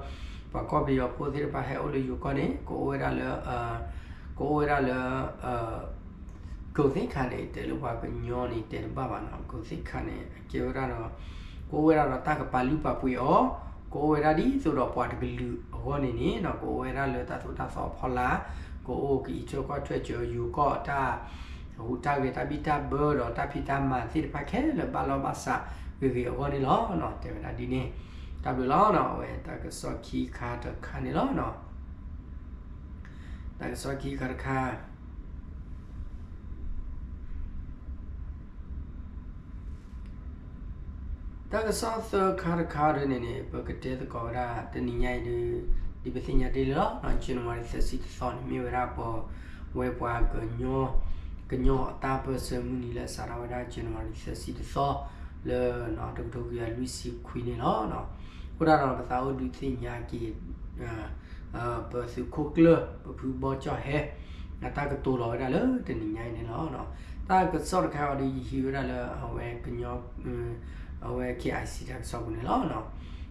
ပှၤကီၢ်ပယီၤဖိသ့ၣ်တဖၣ်ဟဲအိၣ်လၢယိၤကီၢ်န့ၣ် ကအိၣ်ဝဲဒၣ်လၢ ကအိၣ်ဝဲဒၣ်လၢ ကိးသ့ၣ်ခါန့ၣ် တဲလၢပှၤကညီန့ၣ် တဲတဘၣ်ဘၣ်နီၤ, ကိးသ့ၣ်ခါန့ၣ် အကဲဝဲဒၣ်ဒီး ကအိၣ်ဝဲဒၣ်ဒီးတၢ်ကပာ်လုၢ်ပာ်ပှ့ၤအီၤ, ကအိၣ်ဝဲဒၣ်ဒ်သိးဒီးပှၤတကလုာ်အဂီၢ်န့ၣ်န့ၣ် ကအိၣ်ဝဲဒၣ်လၢတၢ်သိၣ်တၢ်သီအဖီလာ်, ကအိၣ်ကအံးထွဲကွၢ်ထွဲစၢၤယိၤကီၢ်အတၢ် ဟူးတၢ်ဂဲၤတၢ်ဘံၣ်တၢ်ဘၢဒီးတၢ်ဖံးတၢ်မၤသ့ၣ်တဖၣ်ခဲလၢာ်ဘၣ်လီၢ်ဘၣ်စးဂ့ၤဂ့ၤအဂီၢ်န့ၣ်လီၤ. တဲဝဲဒၣ်ဒ်န့ၣ် တၢ်ဘျုးလီၤနီၤ, အဝဲတၢ်ကစီၣ်ခံခါတခါန့ၣ်လီၤ. တၢ်ကစီၣ်ခံခါတခါ တၢ်ကစီၣ်သၢခါတခါဒ်န့ၣ်န့ၣ် ပကတဲသကိးဝဲဒၣ်တနံၤညါအံၤဒ် ဒ်ပသ့ၣ်ညါတ့ၢ်လံလီၤ. January သၢဆံတသီန့ၣ် မ့ၢ်ဝဲဒၣ်ပဝဲပှၤကညီ ကညီအတၢ်ပၢၢ်ဆၢမုၢ်နံၤလၢအစးထီၣ်ဝဲဒၣ် January သၢဆံတသီ လၢတကထိခွံကယၤလွံၢ်ဆံခွံန့ၣ်လီၤ. အဃိတၢ်ဒီးပသးအိၣ်ဒုးသ့ၣ်ညါက့ၤ ပသုးခိၣ်ကျၢၢ် ပဖုဘီကၠီၣ်ဟဲ အတၢ်ကတိၤလီၤဝဲဒၣ်လၢတနံၤညါအံၤန့ၣ်လီၤ. တၢ်ကစီၣ်တခါအံၤဒီး ယဟံးဝဲဒၣ်လၢအဝဲကညီ အဝဲ KIC တၢ်ကစီၣ်ပူၤန့ၣ်လီၤ.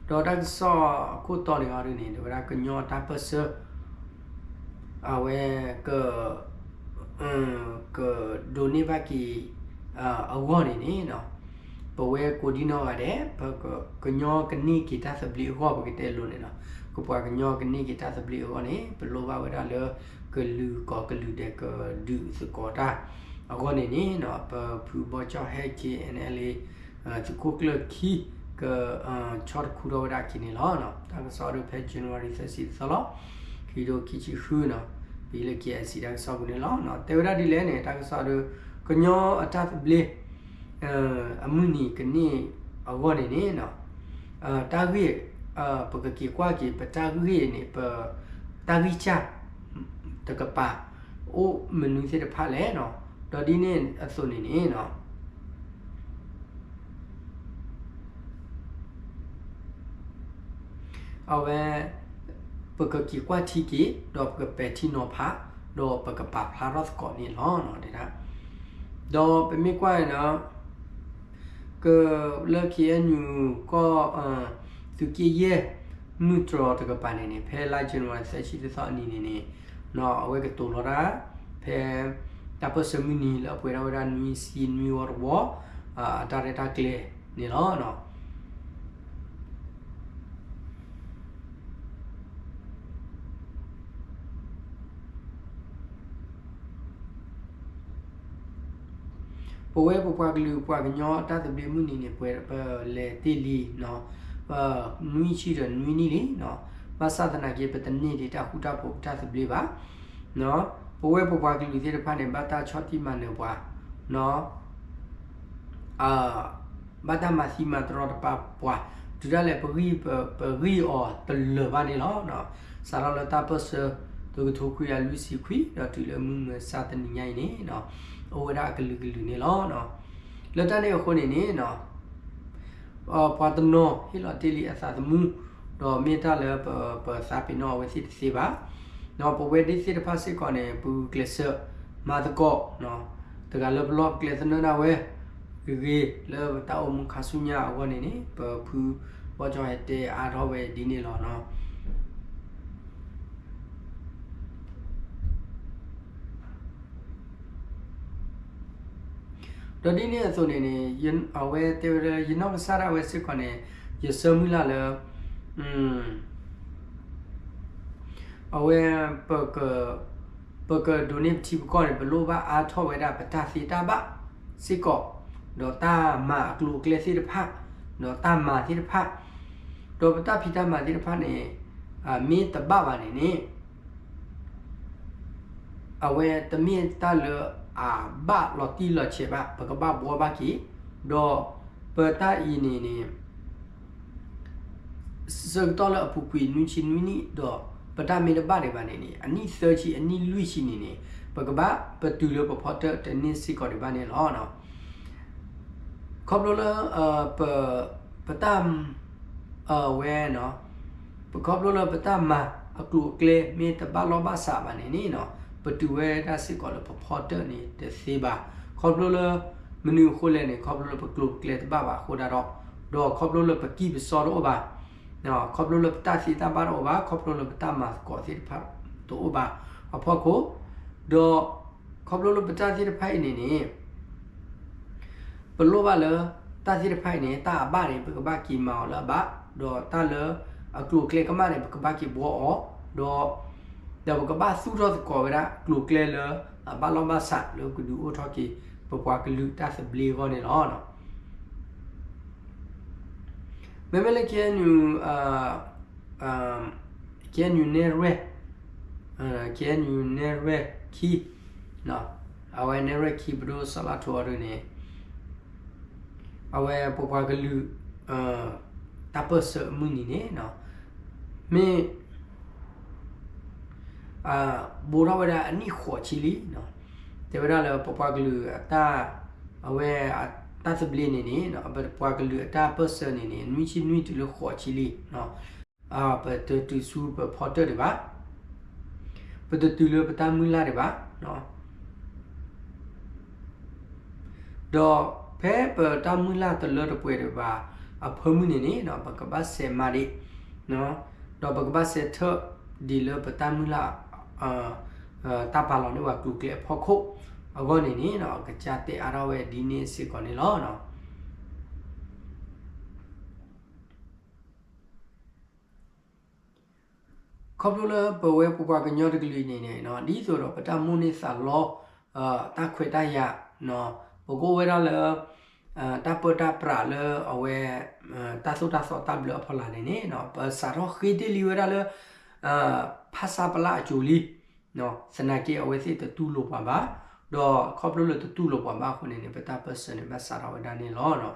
ဒီးတၢ်ကစီၣ်အခိၣ်တီန့ၣ်အီၤဒ်န့ၣ် တဲဝဲဒၣ်ကညီအတၢ်ပၢၢ်ဆၢ အဝဲ က ကဒိးန့ၢ်ဘၣ်က့ၤ အဂီၢ်န့ၣ်န့ၣ် ပဝဲကိးဒံနီၢ်ဂၤဒဲး ပကညီကန့ၢ်က့ၤတၢ်သဘျ့အဂီၢ် ပကတဲလိၤန့ၣ်လီၤ. ကပှၤကညီကန့ၢ်က့ၤတၢ်သဘျ့အဂီၢ်န့ၣ် ပလိၣ်ဘၣ်ဝဲဒၣ်လၢ ကလုာ်ကိးကလုာ်ဒဲးကဒုးသကိးတၢ်အဂီၢ်န့ၣ်န့ၣ် ပဖုဘီကၠီၣ်ဟဲ KNLA သုးခိၣ်ကျၢၢ်ခံ က ဆီတခူထီၣ်ဝဲဒၣ်အခံန့ၣ်လီၤ. တၢ်ကစီၣ်ဒီးဖဲ January သၢဆံတသီလီၤ. ခံကထိခံဆံဃုနီၤ ပဟံးလၢ KIC တၢ်ကစီၣ်ပူၤန့ၣ်လီၤ. တဲဝဲဒၣ်ဒ်လဲၣ်န့ၣ် တၢ်ကစီၣ်ဒီး ကညီအတၢ်သဘျ့ အမုၢ်နံၤကန့ၢ်အဂီၢ်န့ၣ်န့ၣ် တၢ်ဂ့ၢ် ပကက့ၤကွၢ်က့ၤ ပတၢ်ဂ့ၢ်န့ၣ် ပ တၢ်ဂံၢ်စၢ် တကပၤ အိၣ်မနုၤသ့ၣ်တဖၣ်လဲၣ်နီၤ. ဒီးဒ်န့ၣ်အသိးန့ၣ်န့ၣ် အဝဲ ပကက့ၤကွၢ်ထံက့ၤ ဒီးပကပဲာ်ထံနီၤဖး ဒီးပကပာ်ဖျါထီၣ်သကိးန့ၣ်လီၤ. ဒီးပမ့ၢ်ကွၢ်န့ၣ် က လၢ KNU ကီၢ် သုးက့ယဲၢ် မုၢ်တြီၤတကပၤန့ၣ်န့ၣ် ဖဲလါ January သၢဆံတသီအနံၤန့ၣ်န့ၣ် အဝဲကတိၤလီၤတၢ် ဖဲ တၢ်ပၢၢ်ဆၢမုၢ်နံၤလၢအပှဲၤထီၣ်ဝဲဒၣ်နွံဆံနွံဝီတဝီ အတၢ်ရဲၣ်တၢ်ကျဲၤန့ၣ်လီၤ. ပဝဲပပှၤကလုာ်ပှၤကညီတၢ်သဘျ့မုၢ်နံၤန့ၣ် ပှဲၤပလဲၤတ့ၢ်လံနီၤ, ပနွံဆံဒီးနွံနံၣ်လံနီၤ, ဘၣ်ဆၣ်သနာ်က့ ပတန့ၢ်ဒံးတၢ်ဃူတၢ်ဖိးပတၢ်သဘျ့ဘၣ်နီၤ, ပဝဲပပှၤကလုာ်သ့ၣ်တဖၣ်န့ၣ် ဘၣ်တၢ်ဆီၣ်တံၢ်မၤနၢၤပှၤနီၤ ဘၣ်တၢ်မၤသံမၤတရီတပါပှၤ, တုၤဒၣ်လဲာ်ပဂံၢ်အီၤတလၢာ်ဘၣ်န့ၣ်လီၤ. စးထီၣ်လၢတၢ်ပၢၢ်ဆၢ တကထိခွံကယၤလွံၢ်ဆံခွံ ဒီးတုၤလၢမုၢ်မဆါတနံၤညါအံၤန့ၣ် အိၣ်ဝဲဒၣ်အကလုာ်ကလုာ်န့ၣ်လီၤ. လၢတၢ်န့ၣ်အဃိန့ၣ်န့ၣ် ပှၤတနီၤဟ့ၣ်လီၤတ့ၢ်လံအသးသမူ, ဒီးမ့ၢ်တၢ်လၢပသးပ့ၤနီၣ်အဝဲသ့ၣ်တသ့ဘၣ်. ပဝဲဒၣ်သ့ၣ်တဖၣ်စ့ၢ်ကီးန့ၣ် ပဂုာ်ကျဲးစၢးမၤသကိး တဂၤလၢပလီၢ်ပကျဲသနၢၣ်ဒၣ်ဝဲဂ့ၤဂ့ၤ လၢပတၢ်အိၣ်မူခါဆူညါအဂီၢ်န့ၣ်န့ၣ် ပဖုဘီကၠီဟဲတဲအါထီၣ်ဝဲဒ်န့ၣ်လီၤ. ဒီးဒ်န့ၣ်အသိးန့ၣ်န့ၣ် အဝဲတဲဝဲလၢ ယနီၢ်ကစၢ်ဒၣ်ဝဲစ့ၢ်ကီးန့ၣ် ယဆၢမုၢ်လၢ်လၢ အဝဲ ပကဒိးန့ၢ်ပထံပကီၢ်န့ၣ် ပလိၣ်ဘၣ်အါထီၣ်ဝဲဒၣ်ပတၢ်သ့တၢ်ဘၣ်စ့ၢ်ကီး, ဒီးတၢ်မၤအကျိၤအကျဲသ့ၣ်တဖၣ်, ဒီးတၢ်မၤသ့ၣ်တဖၣ်, ဒီးပတၢ်ဖံးတၢ်မၤသ့ၣ်တဖၣ်န့ၣ် မ့ၢ်တဘၣ်ဘၣ်န့ၣ်န့ၣ် အဝဲတမ့ၢ်တၢ်လၢအဘၣ်လီၤတံၢ်လီၤဆဲးဘၣ်, ပကဘၣ်ဘှီဘၣ်က့ၤ, ဒီးပတၢ်အံၤန့ၣ်န့ၣ် ဆၢကတီၢ်လၢအပူၤကွံာ်နွံဆံနွံနံၣ်ဒီး ပတၢ်မ့ၢ်တဘၣ်ဒံးဘၣ်န့ၣ်န့ၣ် အနံၣ်သၢဆံအနံၣ်လွံၢ်ဆံန့ၣ်န့ၣ် ပကဘၣ်ပတုၤလၢပဖီတၢၣ်တန့ၢ်စ့ၢ်ကီးဒံးဘၣ်န့ၣ်လီၤ. ခီဖျိလၢ ပ ပတၢ် အဝဲ ခီဖျိလၢပတၢ်မၤအကျိၤအကျဲ မ့ၢ်တဘၣ်လီၢ်ဘၣ်စးဘၣ်န့ၣ်န့ၣ် ပတုၤဝဲဒၣ်စ့ၢ်ကီးလၢပဖီတၢၣ်န့ၣ်တသ့ဘၣ်. ခီဖျိလၢ မနုၤအဃိလဲၣ်န့ၣ် ခီဖျိလၢပကျိၤပကျဲတဘၣ်ဘၣ်အဃိဒၣ်ဒီး ဒီးခီဖျိလၢပကံၢ်ပစီတအိၣ်ဘၣ်, ခီဖျိလၢပတၢ်သ့တၢ်ဘၣ်တအိၣ်ဘၣ်, ခီဖျိလၢပတၢ်မၤသကိးသ့ၣ်တဖၣ်တအိၣ်ဘၣ်အဖီခိၣ်, ဒီး ခီဖျိလၢပတၢ်သ့ၣ်တဖၣ်အံၤန့ၣ်န့ၣ် ပလိၣ်ဘၣ်လၢ တၢ်သ့ၣ်တဖၣ်အံၤန့ၣ် တၢ်အဘၣ်န့ၣ် ပကဘၣ်က့ၤမၤအီၤလၢအဘၣ်, ဒီးတၢ်လၢအကျိၤအကျဲကမၣ်န့ၣ် ပကဘၣ်က့ၤဘှီအီၤ, ဒီး ဒီးပကဘၣ်သူၣ်ထီၣ်သကိးဝဲဒၣ်ကျိၤကျဲလၢအဘၣ်လီၢ်ဘၣ်စးလၢကဒုးအိၣ်ထီၣ်က့ၤ ပပှၤကလုာ်တၢ်သဘျ့အဂီၢ်န့ၣ်လီၤ. မ့မ့ၢ်လၢ KNU, KNU နဲၣ်ရွဲၣ်, KNU နဲၣ်ရွဲၣ်ခံ, အဝဲနဲၣ်ရွဲၣ်ခံ ပဒိၣ်စီၤလါထိးအီၤဒ်န့ၣ် အဝဲပပှၤကလုာ် တၢ်ပၢၢ်ဆၢအမုၢ်နံၤန့ၣ် မ့ၢ် ဘူးထီၣ်ဝဲဒၣ်အနံၣ်ဃိးဆံလံ. တဲဝဲဒၣ်လၢပပှၤကလုာ်အတၢ် အဝဲ တၢ်သဘျ့န့ၣ်န့ၣ် ပပှၤကလုာ်အတၢ်ပၢၢ်ဆၢန့ၣ်န့ၣ် နွံဆံနွံတုၤလၢဃိးဆံလံ. ပတတုၤဆူပဖီတၢၣ်ဒံးဘၣ်, ပတတုၤလၢပတၢ်မုၢ်လၢ်ဒံးဘၣ်. ဒီးဖဲပတၢ်မုၢ်လၢ်တလၢတပှဲၤဒံးဘၣ်အဖၢမုၢ်န့ၣ်န့ၣ် ပကဘၣ်စဲးမၤဒံး, ဒီးပကဘၣ်စဲးထၢၣ်ဒံးလၢပတၢ်မုၢ်လၢ် တၢ်ပာ်လီၤန့ၢ်ပှၤကျိၤကျဲအဖီခိၣ်အဂီၢ်န့ၣ်န့ၣ် ကစၢ်တဲအါထီၣ်ဝဲဒ်န့ၣ်စ့ၢ်ကီးန့ၣ်လီၤ. Khawflo လၢပဝဲပပှၤကညီတကလုာ်အံၤန့ၣ်န့ၣ် ဒ်သိးဒီးပတၢ်မိၣ်န့ၢ်သးလီ တၢ်ခွဲးတၢ်ယာ်, ပကအိၣ်ဝဲဒၣ်လၢ တၢ်ပၢတၢ်ပြးလၢအဝဲ တၢ်သိၣ်တၢ်သီတၢ်ဘျၢအဖီလာ်န့ၣ်န့ၣ် ပစးထီၣ်ဃ့တ့ၢ်လံဝဲဒၣ်လၢ ဖၣ်ဆၣ်ပလၣ်အစိၤလံ. သနာ်က့အဝဲသ့ၣ်တတူၢ်လိာ်ပှၤဘၣ်, ဒီးခီဖျိလၢတတူၢ်လိာ်ပှၤဘၣ်အဃိန့ၣ်န့ၣ် ပတၢ်ပၢၢ်ဆၢန့ၣ် ဘၣ်စးထီၣ်ဝဲဒၣ်န့ၣ်လီၤ.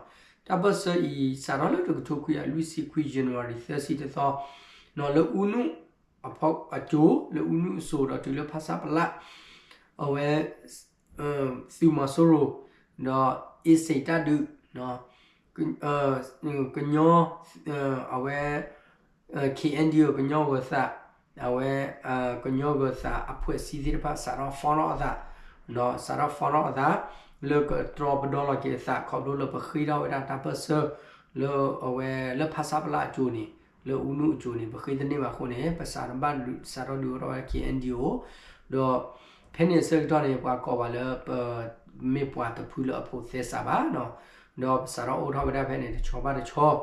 တၢ်ပၢၢ်ဆၢအံၤ စးထီၣ်လၢတကထိခွံကယၤလွံၢ်ဆံခွံ January သၢဆံတသီ လၢအူနုၣ်အစိၤ ဒီးတုၤလၢဖၣ်ဆၣ်ပလၣ် အဝဲ သုးမီၤစိရိၤ ဒီးအ့စ့းတၢ်ဒုး ကညီ အဝဲ KNDO ကညီဂၢၤသး အဝဲ ကညီဂၢၤသးအဖွဲ့အစည်းသ့ၣ်တဖၣ် စးထီၣ် form ထီၣ်အသး, စးထီၣ် form ထီၣ်အသး လၢကတြီပဒီလီၤက့ၤအသး ခီဖျိလၢပဃ့ထီၣ်ဝဲဒၣ်တၢ်ပၢၢ်ဆၢ လၢအဝဲ လၢဖၣ်ဆၣ်ပလၣ်အစိၤန့ၣ် လၢအူနုၣ်အစိၤန့ၣ် ပဃ့တန့ၢ်ဘၣ်အဃိန့ၣ် ပစးထီၣ်ဘၣ် စးထီၣ်ဒုးအိၣ်ထီၣ်ဝဲဒၣ် KNDO ဒီး ဖဲန့ၣ်အဆၢကတီၢ်န့ၣ် ပှၤကိးပှၤလၢပ မ့ၢ်ပှၤတဖုလၢအဖိးသဲစးဘၣ်, ဒီးပစးထီၣ်အိၣ်ထီၣ်ဝဲဒၣ်ဖဲန့ၣ် တဆီဘၣ်တဆီ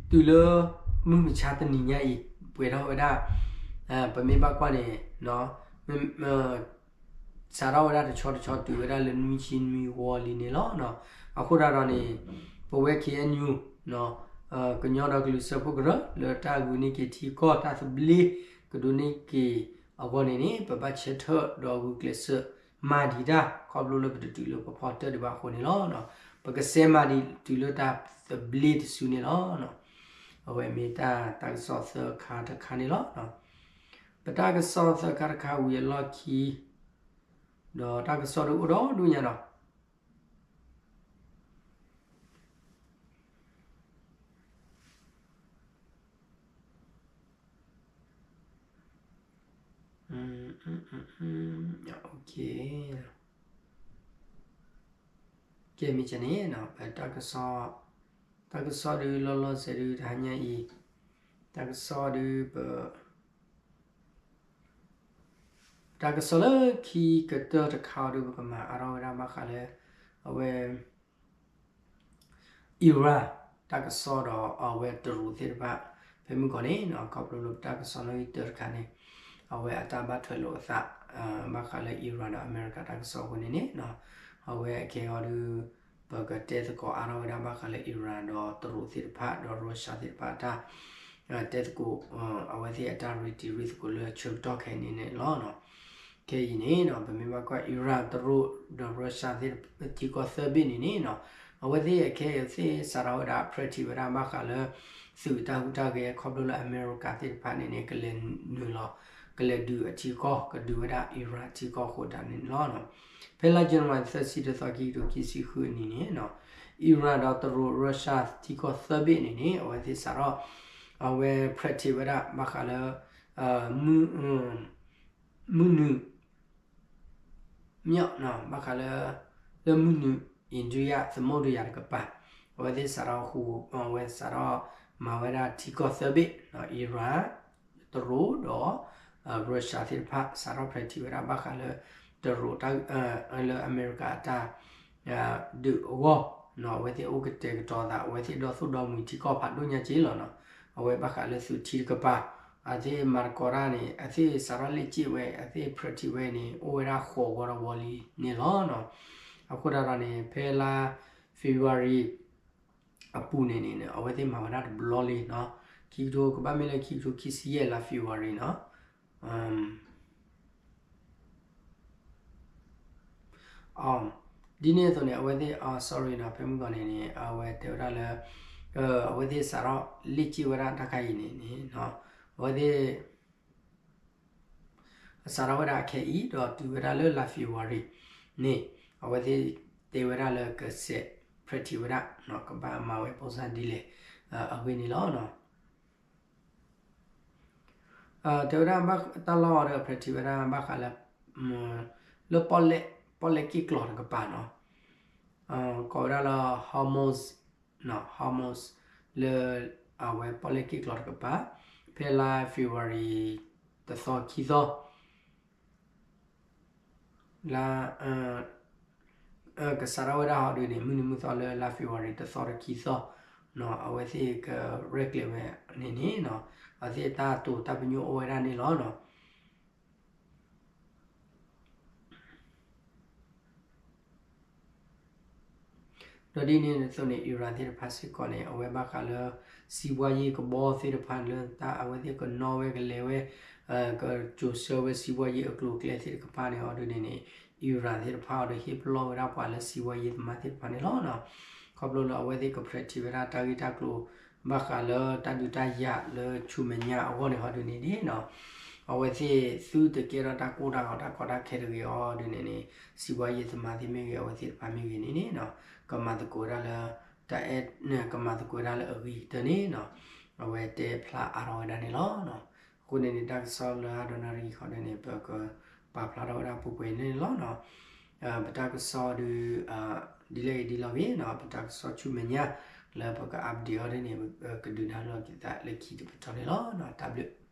ဒီး တုၤလၢ မုၢ်မဆါတနံၤညါအံၤ ပှဲၤထီၣ်ဝဲဒၣ် ပမ့ၢ်ဘၣ်ကွၢ်န့ၣ် စးထီၣ်ဝဲဒၣ်တဆီတဆီတုၤဝဲဒၣ်လၢနွံဆံနွံဝီလံန့ၣ်လီၤ. အဃိသတးဒီးန့ၣ် ပဝဲ ခ့ၣ်အဲၣ်ယူၣ် ကညီဒီးကလုာ်စၢဖှိၣ်ကရၢ လၢတၢ်ဂုာ်န့ၢ်က့ၤထံကီၢ်တၢ်သဘျ့ ကဒိးန့ၢ်က့ၤအဂီၢ်န့ၣ်န့ၣ် ပဘၣ်ဆၢထၢၣ်ဒီးဂုာ်ကျဲးစၢးမၤဒံးတၢ် ခီဖျိလၢပတတုၤလၢပဖီတၢၢ်ဒံးဘၣ်အဃိန့ၣ်လီၤ. ပကစဲးမၤဒံးတုၤလၢတၢ်သဘျ့တစုန့ၣ်လီၤ. အဝဲမ့ၢ်တၢ် တၢ်ကစီၣ်သၢခါတခါန့ၣ်လီၤ. ပတၢ်ကစီၣ်သၢခါတခါဝံၤအလီၢ်ခံ ဒီးတၢ်ကစီၣ်ဒုးအိၣ်ဒီဒူၣ်ညါနီၤ. ကဲ မ့ၢ်န့ၣ် ပတၢ်ကစီၣ် တၢ်ကစီၣ်ဒုးလီၤလီၤဆဲးဒုးတဟါညါအံၤ တၢ်ကစီၣ်ဒုးပ တၢ်ကစီၣ်လၢခံကတၢၢ်တခါအံၤဒုး ပကမၤအါထီၣ်ဝဲဒၣ်ဘၣ်ဃးလၢ အဝဲ Iran တၢ်ကစီၣ်ဒီးအဝဲတရူးသ့ၣ်တဖၣ် ဖဲမုၢ်ကီၢ်န့ၣ် ခီဖျိလၢပတၢ်ကစီၣ်လၢခံကတၢၢ်တခါန့ၣ် အဝဲအတၢ်ဘၣ်ထွဲလိာ်အသး ဘၣ်ဃးလၢ Iran ဒီးအမဲရကၤတၢ်ကစီၣ်အဃိန့ၣ်န့ၣ် အဝဲအခဲအံၤဒုး ပကတဲသကိးအါထီၣ်ဝဲဒၣ်ဘၣ်ဃးလၢ Iran ဒီးတရူးသ့ၣ်တဖၣ် ဒီး Russia သ့ၣ်တဖၣ်အတၢ် တဲသကိး အဝဲသ့ၣ်အတၢ်ရ့တံၤရ့သကိးလၢဆၢကတီၢ်ခဲအံၤန့ၣ်န့ၣ်လီၤ. ခဲအံၤန့ၣ် ပမ့ၢ်ဘၣ်ကွၢ် Iran တရူး ဒီး Russia သ့ၣ် ထံကီၢ်သၢဘ့ၣ်န့ၣ်န့ၣ် အဝဲသ့ၣ်အခဲအံၤသ့ၣ်စးထီၣ်ဝဲဒၣ် practice ဝဲဒၣ်ဘၣ်ဃးလၢ သုးတၢ်ဟူးတၢ်ဂဲၤ ခီဖျိလၢအမဲရကၤသ့ၣ်တဖၣ်န့ၣ်န့ၣ် ကလဲၤနုာ်လီၤ ကလဲၤဒုးအထံကီၢ် ကဒုးဝဲဒၣ် Iran ထံကီၢ်အဃိတၢ်န့ၣ်လီၤ. ဖဲလါ January သၢဆံတသီ ခံကထိခံဆံဃုအနံၤန့ၣ် Iran ဒီးတရူး Russia ထံကီၢ်သၢဘ့ၣ်န့ၣ်န့ၣ် အဝဲသ့ၣ်စးထီၣ် အဝဲ practice ဝဲဒၣ်ဘၣ်ဃးလၢ မုၢ်နုာ် မ့ၢ် ဘၣ်ဃးလၢ လၢမုၢ်နုာ် India သမုဒ္ဒရာ တကပၤ အဝဲသ့ၣ်စးထီၣ်ဟူး အဝဲစးထီၣ်မၤဝဲဒၣ်ထံကီၢ်သၢဘ့ၣ် Iran တရူးဒီး Russia သ့ၣ်တဖၣ် စးထီၣ် practice ဝဲဒၣ်ဘၣ်ဃးလၢ တရူး လၢအမဲရကၤအတၢ် ဒုးအဂီၢ် အဝဲသ့ၣ်အိၣ်ကတဲာ်ကတီၤသး အဝဲသ့ၣ်ဒီသိၣ်ဒီမှံၤထံကီၢ်ဖးဒိၣ်ညါက့လီၤနီၤ. အဝဲဘၣ်ဃးလၢသုးထံတကပၤ အသ့ၣ်မၤသကိးတၢ်န့ၣ် အသ့ၣ်စးထီၣ်လ့ၣ်က့ၣ်ဝဲ အသ့ၣ် practice ဝဲန့ၣ် အိၣ်ဝဲဒၣ်ဃိးဝီတဝီလံန့ၣ်လီၤ. အဃိသတးဒီးန့ၣ် ဖဲလါ February အပူၤန့ၣ်န့ၣ် အဝဲသ့ၣ်မၤဝဲဒၣ်တဘျီလံနီၤ. ခံကထိ ကဘၣ်မ့ၢ်လၢခံကထိခံဆံယဲၢ်လါ February နီၤ. ဒ်န့ၣ်အသိးန့ၣ် အဝဲသ့ၣ် sorry နီၤ ဖဲမုၢ်ဂီၤန့ၣ်န့ၣ် အဝဲတဲဝဲဒၣ်လၢ အဝဲသ့ၣ်စးထီၣ်လ့ၣ်က့ၣ်ဝဲဒၣ်တၢ်ခါအံၤန့ၣ်န့ၣ် အဝဲသ့ၣ် စးထီၣ်ဝဲဒၣ်ခဲအံၤ ဒီးတုၤဝဲဒၣ်လၢလါ February န့ၣ် အဝဲသ့ၣ်တဲဝဲဒၣ်လၢကစဲး practice ဝဲဒၣ် ကဘၣ်မၤဝဲ ပုံစံ ဒ်လဲၣ် အဂ့ၢ်န့ၣ်လီၤ. တဲဝဲဒၣ်တၢ်လီၢ်အီၤဒီး practice ဝဲဒၣ်ဘၣ်ဃးလၢ လၢပီၣ်လဲၣ်က့ၣ်ကျီၤတကပၤနီၤ ကိးဝဲဒၣ်လၢ Hormuz နီၤ Hormuz လၢ အဝဲပီၣ်လဲၣ်က့ၣ်ကျီၤတကပၤ ဖဲလါ February တသီခံသီ လါ ကစးထီၣ်ဝဲဒၣ်ဟီဒုန့ၣ် မုၢ်နံၤမုၢ်သီလၢလါ February တသီတခံသီ အဝဲသ့ၣ်ကရဲၣ်ကျဲၤဝဲန့ၣ်န့ၣ် အဝဲသ့ၣ်တၢ်တိာ်တၢ်ပညိၣ်အိၣ်ဝဲဒၣ်န့ၣ်လီၤ. ဒီးဒ်န့ၣ်အသိးန့ၣ် Iran သ့ၣ်တဖၣ်စ့ၢ်ကီးန့ၣ် အဝဲဘၣ်ဃးလၢ စံးဘှါယ့ၢ်ကဘီသ့ၣ်တဖၣ်လၢတၢ်အဝဲသ့ၣ်ကနီၣ်ဝဲကလဲၤဝဲ ကစိာ်ဆှၢဝဲစံးဘှါယ့ၢ်အကျိၤအကျဲသ့ၣ်တကပၤန့ၣ် အီၤဒုန့ၣ်န့ၣ် Iran သ့ၣ်တဖၣ်အီၤဒီး ဟ့ၣ်ပလီၢ်ဝဲဒၣ်ပှၤလၢစံးဘှါယ့ၢ်သမါသ့ၣ်တဖၣ်န့ၣ်လီၤ. ခီဖျိလၢအဝဲသ့ၣ်က practice ဝဲဒၣ်တၢ်ဂ့ၢ်တၢ်ကျိၤ ဘၣ်ဃးလၢတၢ်ဒုးတၢ်ယၤလၢဆူမဲာ်ညါအဂီၢ်န့ၣ် ဟီဒုန့ၣ်န့ၣ် အဝဲသ့ၣ်သုတကဲထီၣ်တၢ်ကိၢ်တၢ်ဂီၤတၢ်ကီတၢ်ခဲတဂ့ၤအီၤဒုန့ၣ်န့ၣ် စံးဘှါယ့ၢ်သမါသ့ၣ်မ့ၢ်ဂ့ၤ အဝဲသ့ၣ်တဖၣ်မ့ၢ်ဂ့ၤန့ၣ်န့ၣ် ကမၤသကိးဝဲဒၣ်လၢ တၢ်အဲၣ် ကမၤသကိးဝဲဒၣ်လၢအဂ့ၤကတၢၢ်န့ၣ် အဝဲတဲဖျါအါထီၣ်ဝဲဒၣ်န့ၣ်လီၤ. အဃိန့ၣ်န့ၣ် တၢ်ကစီၣ်လၢအဒိးနၣ်ရံၣ်ဟီဒုန့ၣ် ပကပာ်ဖျါထီၣ်ဝဲဒၣ်ပှဲၤပှဲၤန့ၣ်လီၤ. ပတၢ်ကစီၣ်ဒု ဒ်လဲၣ်ဂ့ၤဒ်လဲၣ်ဂ့ၤနီၤ ပတၢ်ကစီၣ်ဆူမဲာ်ညါ လၢပက update အီၤဒ်န့ၣ် ကဒုးနၢ်လီၤက့ၤသးလၢခံတပတီၢ်န့ၣ်လီၤ. တၢ်ဘျုး